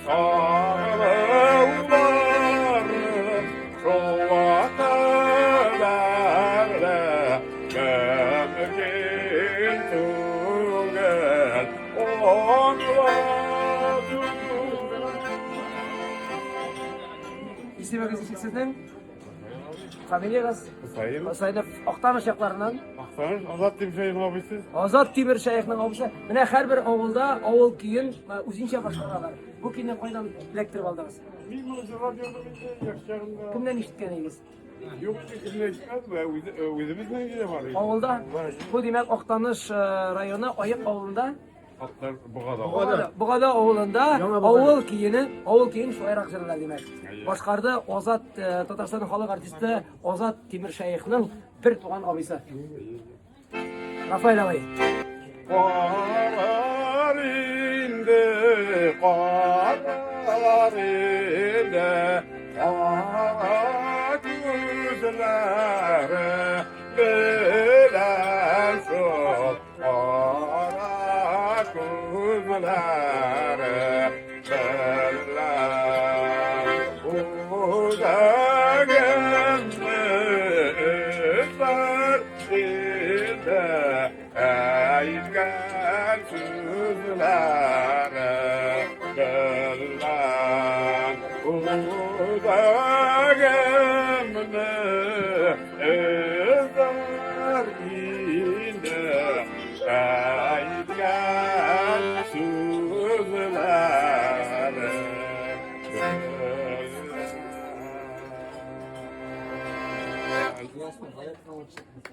Чагылулары шуңа кадәр мөмкин түгел аңлату. Исемегез ничек сезнең? Фамилиягез? Хусаин. Хусаинов Актаныш якларыннан. Актаныш, Азат Тимершәехның абыйсы. Азат Тимершәехның абыйсы. Менә һәрбер авылда авыл көен үзенчә башкаралар. Бу көйне кайдан эләктереп алдыгыз? Мин моны җырлап йөрдем инде яшь чагымда. Кемнән ишеткән идегез? Юк, кемнән ишетмәдем, үзебезнең өйдә бар иде. Авылда? Бу димәк Актаныш районы Аек авылында. Атлар Богада. Богада. Богада авылында авыл көене, авыл көен шулайрак җырлар димәк. Башкарды Азат Татарстанның халык артисты Азат Тимершәехның бер туган абыйсы. Рафаэль абый. Карар инде, карар инде, кара күзләре белән шул кара күзләре белән үзәгемне өзәр инде әйткән сүзләре белән үзәгемне өзәр инде әйткән сүзләре белән.